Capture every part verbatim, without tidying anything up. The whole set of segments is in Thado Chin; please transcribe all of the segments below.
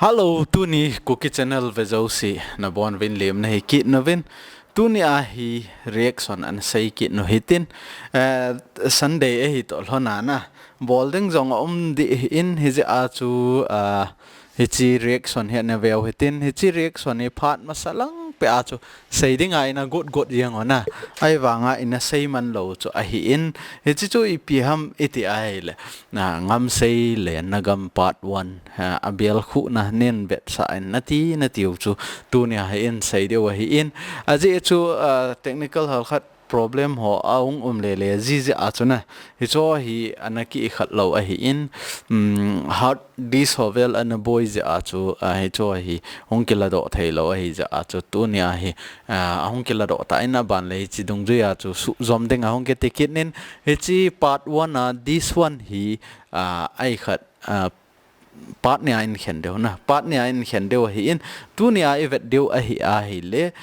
Hello, tuni Kuki Channel vejouse nabonuvin lemna hikit nauvin. Tuni a hi reaction ana seikit nu hitin, eh, Sunday ahitoh lhon a na, bol ding jong aum deh in, hijeh a chu, ah, hiche reaction hi ana veu hitin, hiche reaction hi phat masa lang peh a chu sei dinga ina got got jeng u na, ahivanga ina seiman lou chu ahin, hiche chu ipi ham iti ahile, na, Ngamsei lenna gam part one, ha, abel khuhna nin vetsah in nati, natiu chu tunia hi in sei diu ahin, ajeh chu, ah, technical halkhat problem ho ahung um lele jeh jeh a chu na, hicho hi ana ki khat lou ahin, um, hard disk ho vel ana boi jeh a chu, ah, hicho hi hung kiladoh thei lou ahi jeh a chu tunia hi, ah, ahung kiladoh ta in aban le hiche dungjuia chu suhjom ding ahung kiti kit in, hiche part one a disk one hi, ah, ai khat, ah, part nia in khen diu na, part nia in khen diu ahin, tunia ivet diu ahi ahile,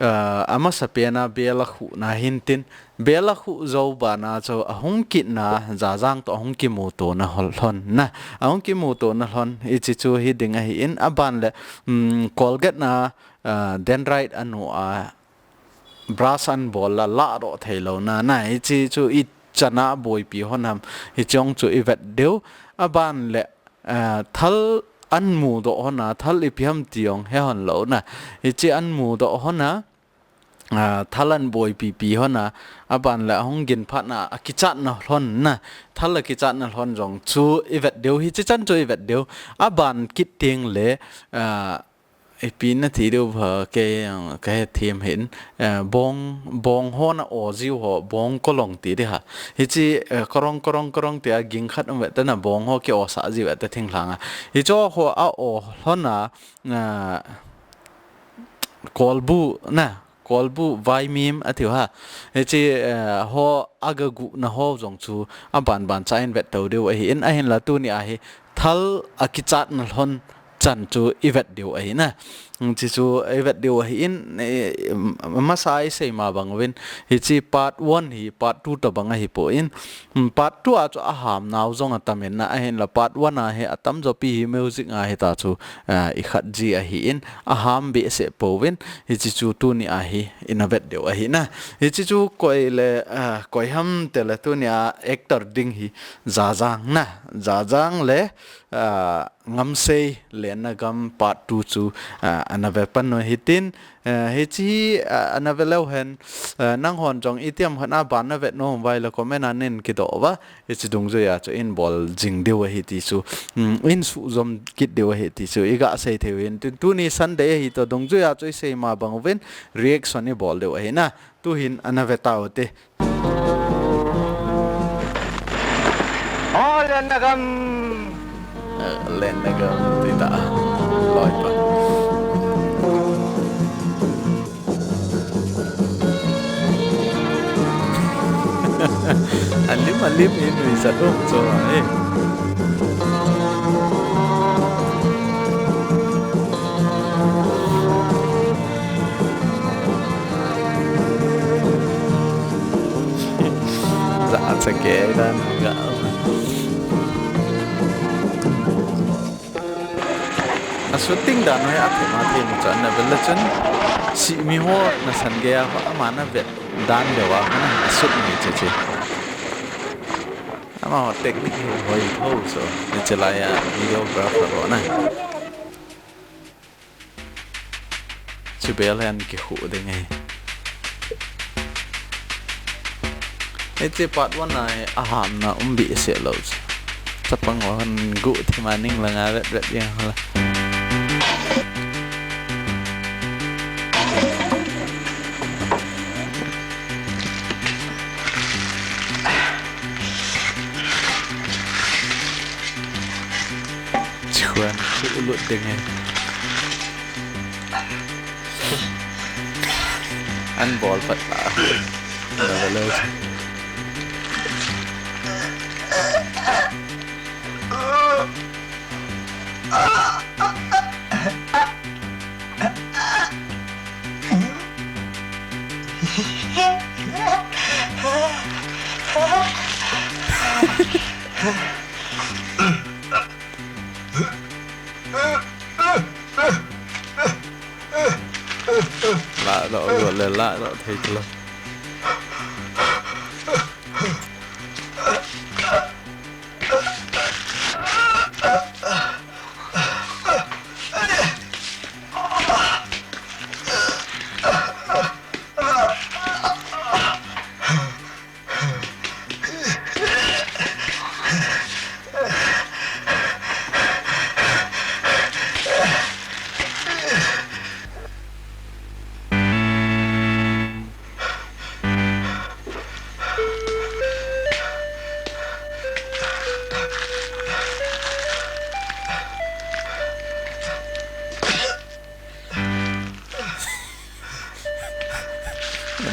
ah, amasapen a bel akhuhna hintin, bel akhuh jou bana chu ahung kitna Jajang toh ahung kimuto na lhon na, ahung kimuto na lhon hiche chu hiding ahin, aban le, um, Colgate na, ah, dendrite anu a brush ana bol la, ladoh thei lou na, na, hiche chu ichan a boipi lhon ham, hiche jong chu ivet diu, aban le, ah, thal ana mudoh lhon a, thal ipi ham ti jong he lhon lou na, hiche ana mudoh lhon a, ah, thal ana boipi pi lhon a, aban le ahung gin phat na, akichatna lhon na, thal akichatna lhon jong chu ivet diu, hiche chan chu ivet diu, aban kit teng le, ah, ipi nati diu ham, kei, ah, kahe them hih in, eh, bong, bong ho na o jiu ho, bong kolong ti di ham. Hiche, eh, korong, korong, korong tia ging khat um ve ta na, bong ho ki osah jiu ve ta thinglhang a. Hicho ho a o lhon a, ah, kolbu na, kolbu vaimim atiu ham. Hiche, eh, ho aga guhna ho jong chu aban ban cha in vet to diu ahin, ahinla tunia hi thal akichatna lhon chan chu ivet diu ahi na. Hiche chu ivet diu ahin, eh, masa a isei ma bang uvin, hiche part one hi part two tobang ahipon, um, part two a chu aham nau jong atam in na, ahinla part one a hi atamjo pi hi music a hita chu, ah, ikhat ji ahin, aham behseh pouvin, hiche chu tunia hi ina vet diu ahi na. Hiche chu koi le, ah, koi ham tile tunia actor ding hi Jajang na, Jajang le, ah, Ngamsei lenna gam part two chu, ah, ana ve pan u hitin, ah, hiche hi, ah, ana ve leu hen, ah, nanghon jong itiham khat a ban na vet nom uva ahile comment a nin kidoh uva, hiche dungjuia chu in bol jing diu ahi ti chu, um, in suhjom kit diu ahi ti chu iga sei thei u hin, tin tuni Sunday ahi toh dungjuia chu isei ma bang uvin reaction ibol diu ahi na. Tuhin ana ve tau te. O, lenna gam. Eh, lenna gam ti ta. Loi pa. Alim, alim, in nuisat um chu, eh. Za cha ke dan ga. A shooting dan hi athem athem chu ana vel le chun, simi ho nasan gei a ho ama na vet dan deuh a ho na shoot ni che che. Amaho technique hi hoi tho so, hiche lai a videographer ho na. Chu bel hen kikhu ding ahi. Hiche part one a hi ahamna um behseh lou chu. Chapang ho hon guh thim a ning langa vet vet jeng ho la. Chuan khu lut ding e. An bol pat la. Lo lo. Lo, lo, le la, lo, thei lo.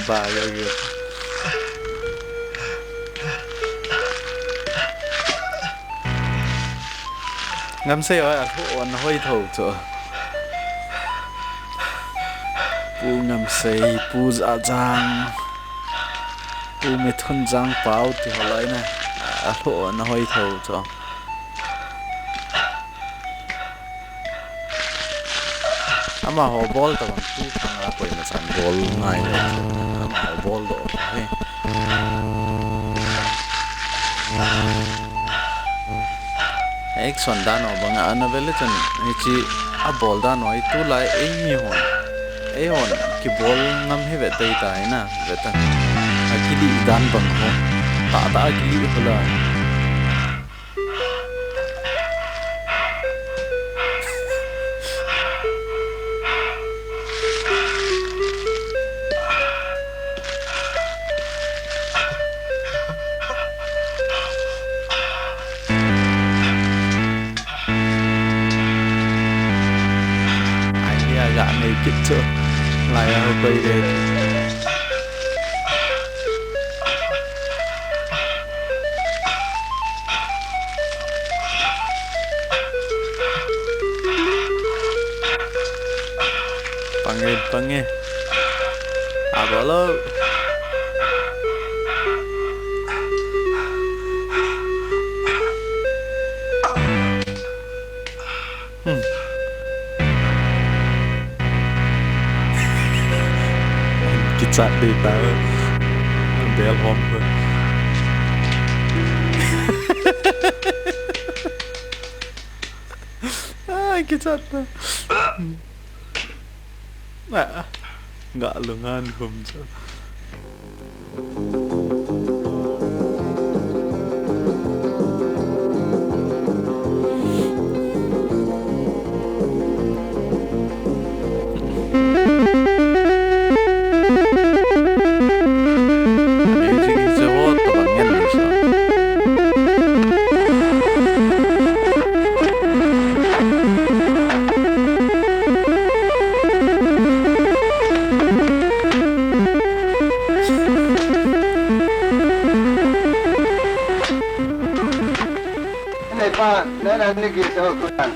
Ba, yo, yo. Ngamsei oi, alhoh on hoi tho chu. Pu Ngamsei, Pu Jajang, Pu Mithun Jang Pau ti ho lai na. Alhoh on hoi tho chu. Amaho bol tabang tu thang a koima chan bol ngai le. Amaho bol doh hi. Action dan o banga ana vele chun hichi abol dan o hi tulai eimi hon. Eihon kibol ngam hi ve tei ta hi na, ve ta. Akili dan bang ho. Ta ta akili ho la. Ai, ni a ga nei kit chu. Lai a ho koi de. Pange, pange. Abalo. Hmm. Kichat dei ta. Bel hom ko. Ai, kichat ta. Ah, ga lungan khum chu. Nei pa, nei na ni ki so ko tan.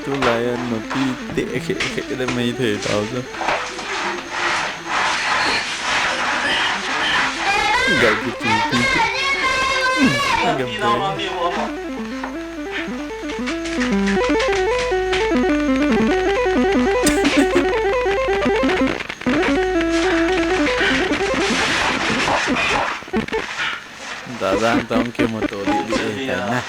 Tulai a nupi te khe khe le mai thei tau chu. Gal ki tu pi tu. Gam te. Dadang tong ke mo to di di eh, tai na.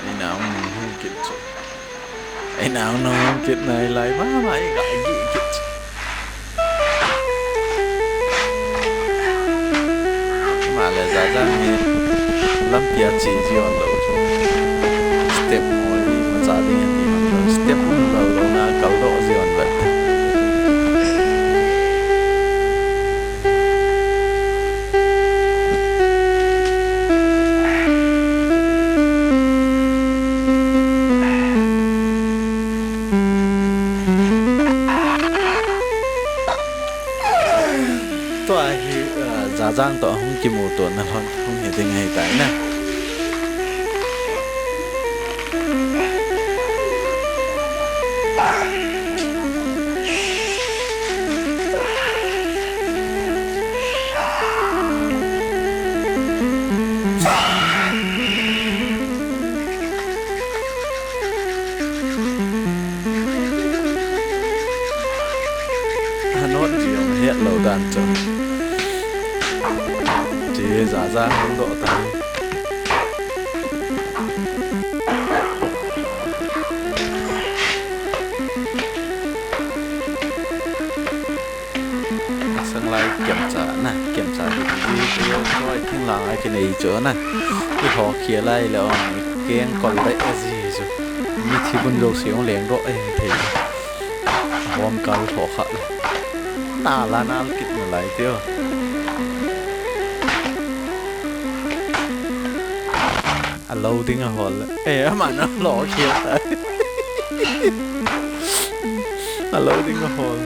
Ei nau nung hung kit chu. Ei nau nung hung kit nai lai mama ei ga gi kit chu. Male Jajang hi lampi a che ji on lou chu. Step mo. Step um lou lou na kal doh ji un vet. Tua hi, ah, Jajang toh hung kimuto na lhon hung hi ding ahi tai na. Anot ji jong het lou dan chu. Che, Jajang hung doh tan. Sang lai kemcha na, kemcha hi, hi, hi, hi, thinglhang a kinei chu na. I lhoh khel lai le ong, keng kol dai a ji chu. Mithi bun jouse ong leng doh e thei. Hom kal lhoh kha le. Na la nal kit na lai tio. A lo ding a hol. Eh, aman a lo khel tai. A lo ding a hol.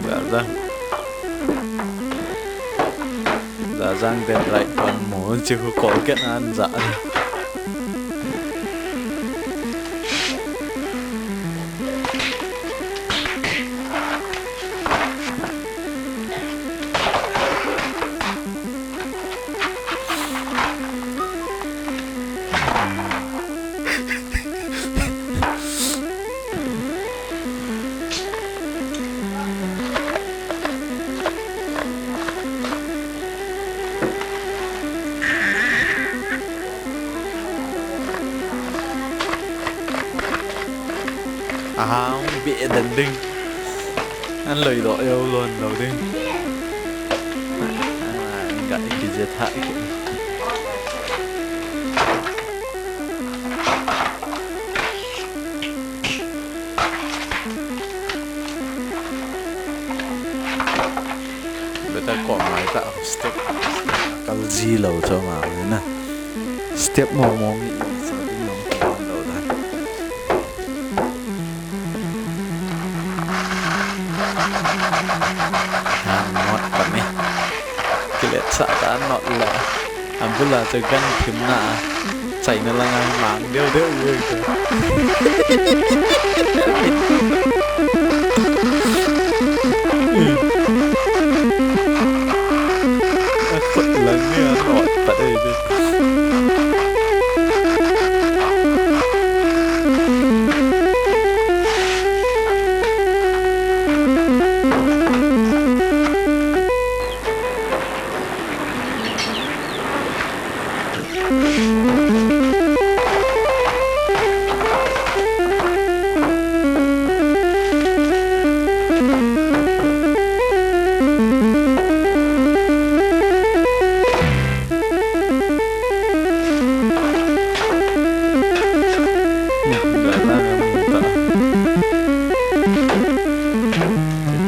Jajang. Jajang den right pan mo, chi khu kol ken an ja. Ahang be den ding. An loi doh jou lon lou ding. Ah, ga ki je tha ki. Beta kom lai ta step, step kal ji lou chu ma na. Step mong mong ni sa ding ngam ko lou da. An not pa ni. Kilet sa ta not la. An bula chu gan thim na. China langa mang deu deu uve. A khut lang ni a not pat ei de.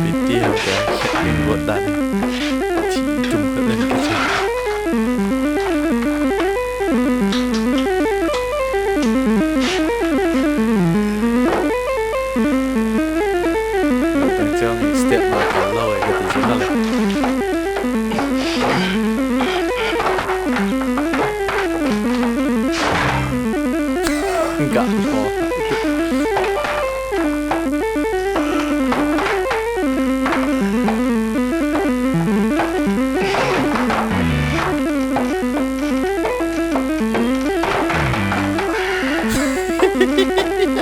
Piti ho ka khet ding got dan. Thi tum khat len kicha. Tang chang step ma ka lo e ka ti chu na le. Ga tho.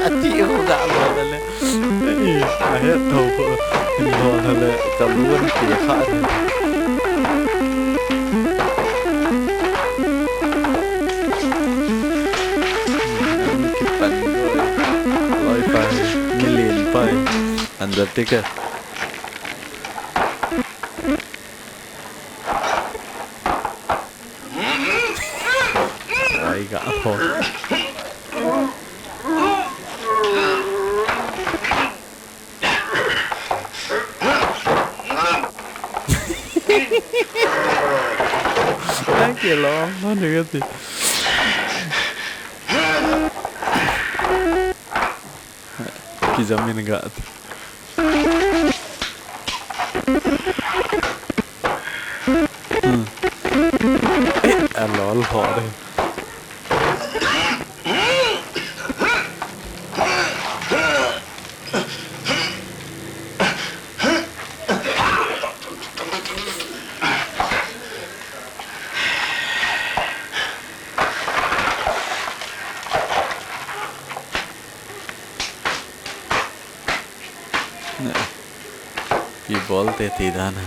Ati ko ga lo le. Ahet tho ko. Lo le ka luan ti kha. Kipan loi pai, million pai, undertaker. Ho. Thank you, long. Ano nga ti? Kijam in ga. Hmm. Eh, a lol ho de. Pi bol te ti dan.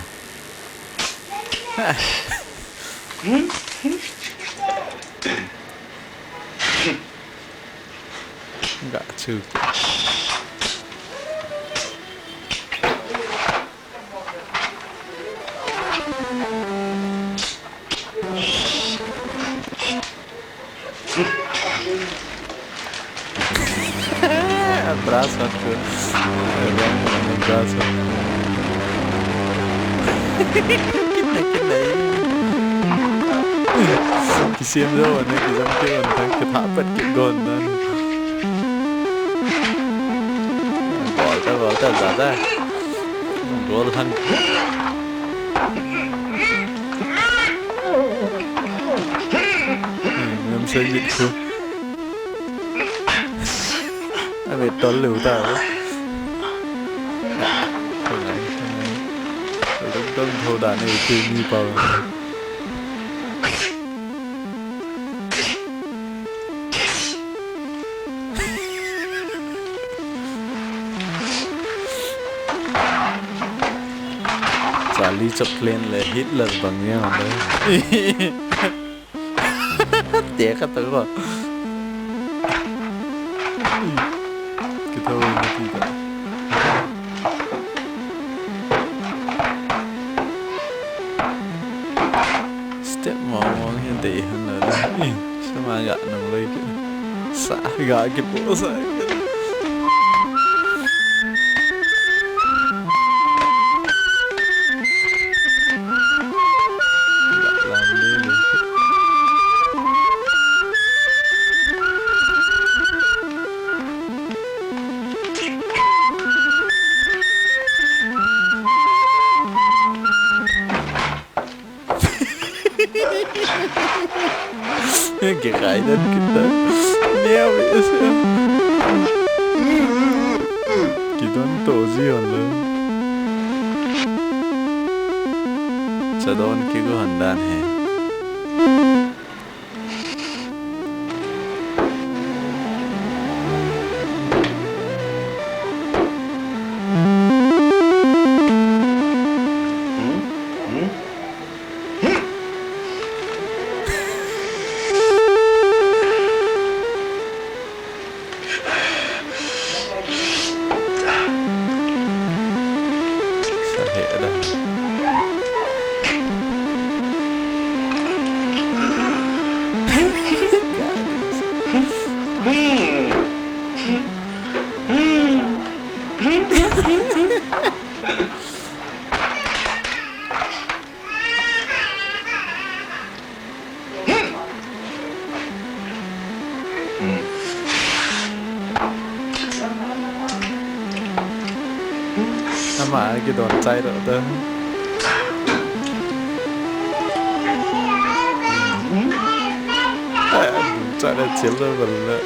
Ga chu. Abraço, Arthur. Abraço. Kisem jo ne, kisem ke on, tang ke thapat ke gon dan. Volta, volta, jada. Gol han. Ngam sei bit khu. Ave tol leu ta. Dong dong tho da ne tu mi pau. Charlie Chaplin le Hitler bang ya ma. Te ka ta ko. Kithou na ti ta. Step mong mong hin dei hin la. Ih, sama ga nang loi ki. Sa ga ki po sa. Ga lam le le. Kikai dan kita. Neo isi. Kidon to ji on le. Chadon kigo han dan he. Sa he da. Ama kidon chai ro ta. Chai ra chil lo bal na.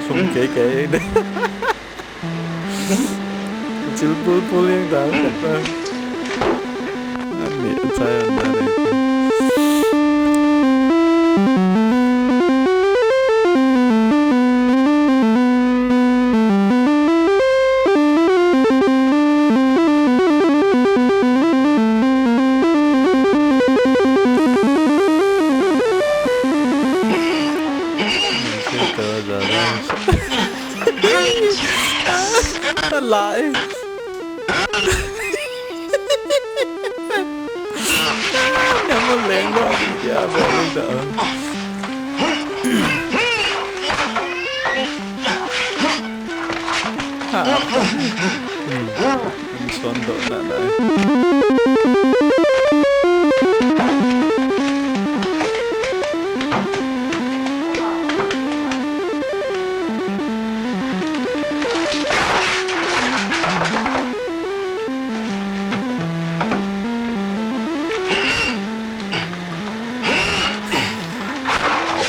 Sum kei kei. Chil pul pul yang ta. Ani, chai an da le. Lai. Namo lenglo. Ya, bo da. Ha, ha. Hmm. An son doh na na.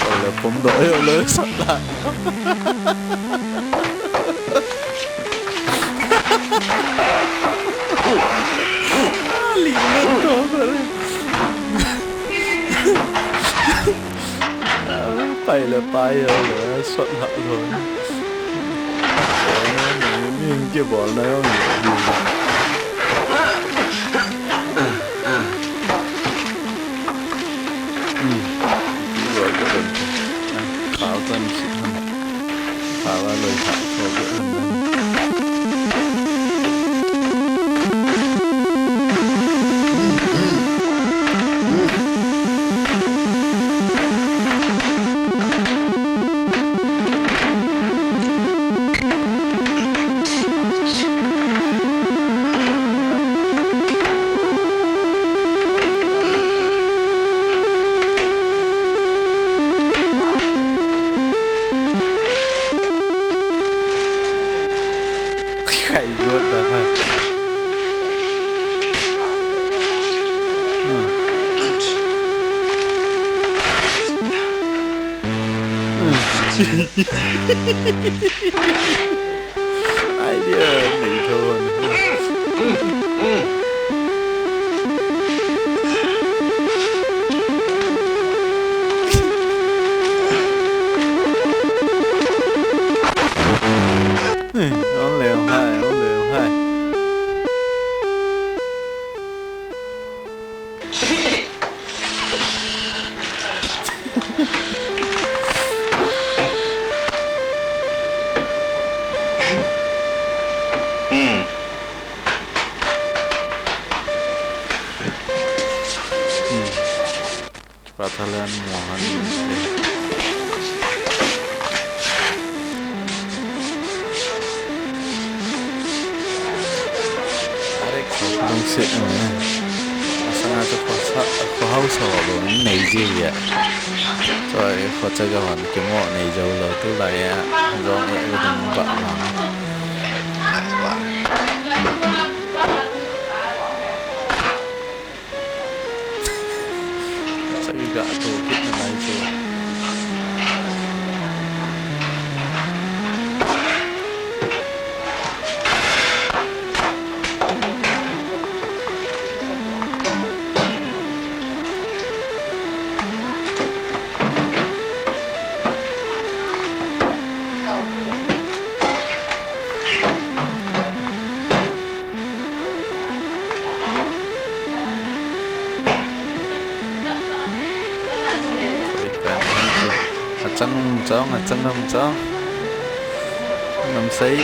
Ole pom doh, eh, ole sat la. Li men to, ole. Pai le pai, ole sat la, ole. Min kibol na jong. Khai got da ha. Idea nei tho. Ong leo hai, ong leo hai. Pathalan Mohan. Are ko lungset ne. Asanga chu ko sa, ko hausa lo nei je ya. Choi ko chaga hon kimo nei jo lo tulai a. Jong e ding ba ma. Sa i ga to kit na lai chu. Achang um chang, achang um chang. Ngam sei.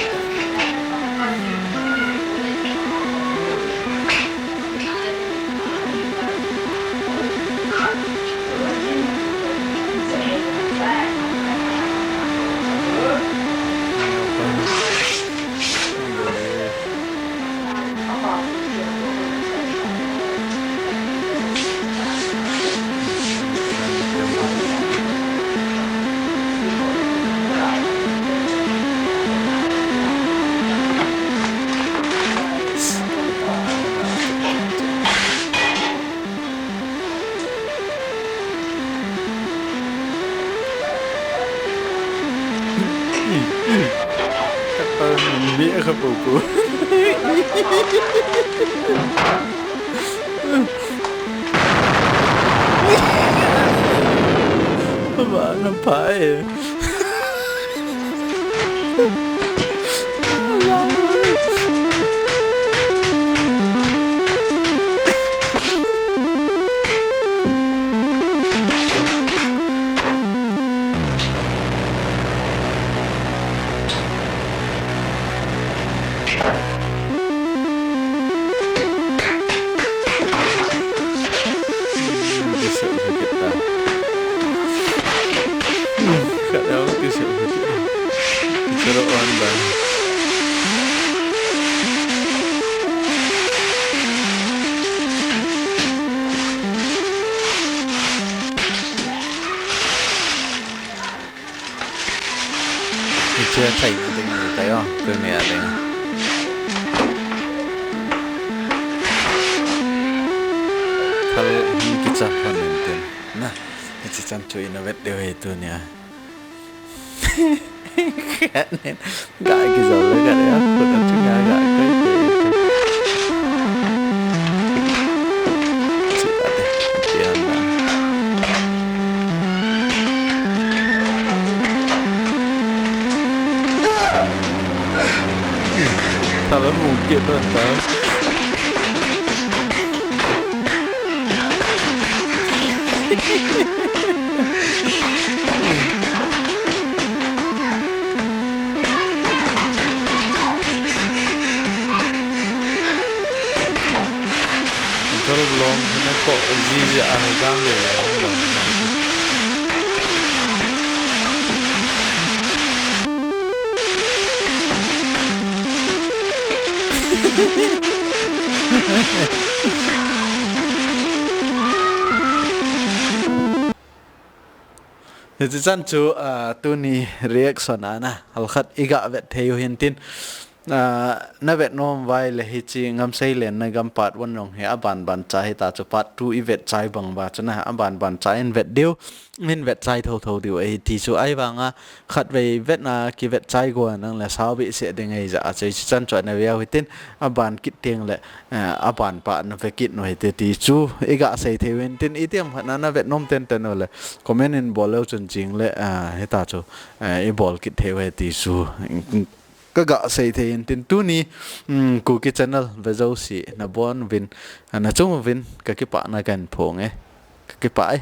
Kapa min mi a kapa ko. Ba nga pai. Thei na ding ni tayo, tu ni a ding. Thal hi kicha hon in tin. Na, hichi chan chu ina vet deu hi tu ni a. Khat nen, ga kijol le ga le, a khut a chu ga ga kai kai. Chi ta te, ti an na. Tala mu ke ta ta. Kar long na ko ji ji a dang le. Hichi chan chu, ah, tuni reaction ana halkhat iga vet thei u hin tin, ah, na vet nom vai le hichi Ngamsei lenna gam part one jong hi aban ban cha hi ta chu part two i vet chai bang ba chu na aban ban cha in vet diu, in vet chai tho tho diu ahi ti chu ai vanga khat vei vet na ki vet chai go nang le sao bi se ding ei ja a chu hichi chan chu na veu hi tin aban kit teng le eh, aban pa na ve kit nu hite ti chu iga sei thei u hin tin, itiam khat na na vet nom ten ten u le comment in bol leu chun jing le, eh, hita chu, eh, i bol kit thei u hi ti chu kaga sei thei hin tin tuni, um, Kuki channel ve jouse na bon uvin, eh, na chung uvin ka kipana kahin phong e. Ka kipah e.